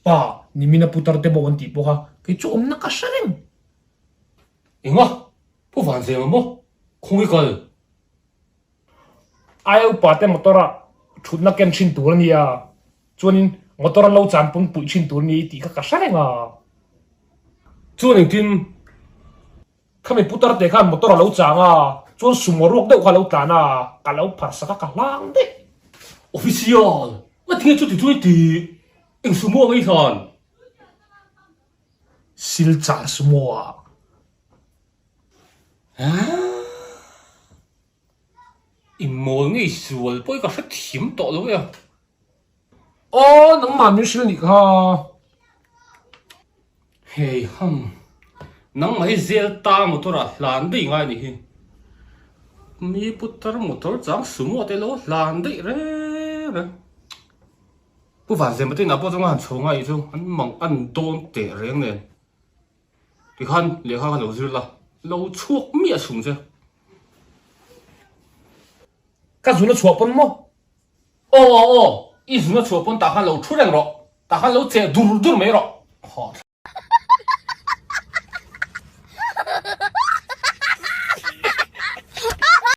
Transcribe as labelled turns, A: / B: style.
A: Pa, nimina putar te bo an tih pawh kha kei chu awmna ka hre reng.
B: Enga? Pu Vanzema maw? Khawnge kal?
A: Aia upa te motor ah thutna ken thin tur a nia, chuanin motor an lo chan pawn puih thin tur a ni tih kha ka hre reng a.
B: Chuan engtin?
A: Khami putar te khan motor a lo chang a, chuan sumo ruak deuh kha a lo tlan a, ka lo phar sak a ka hlang daih.
B: Official, ngatinge chuti chu i tih? Eng sumo ang i hlan?
A: Silchar sumo ah.
B: I mawl ngei sual pawh i ka hre thiam tawh lo e a.
A: Aw nangmah min hrilh nih kha.
B: Hei ham, nangmah hi zel ta motor ah hlan daih ngai nih hi. Mi putar motor chang sumo te lo hlan daih reng reng. Pu Vanzema te inah pawh chuan ka han chho ngai chu an mang an dawn teh reng nen. Tikhan lehkha kha lo zir la, lo chhuak miah sung che.
A: Ka zun a chhuah pawn maw?
B: Aw aw aw, i zun a chhuah pawn tah khan lo thu reng rawh, tah khan lo cheh dur dur mai rawh. Hawh.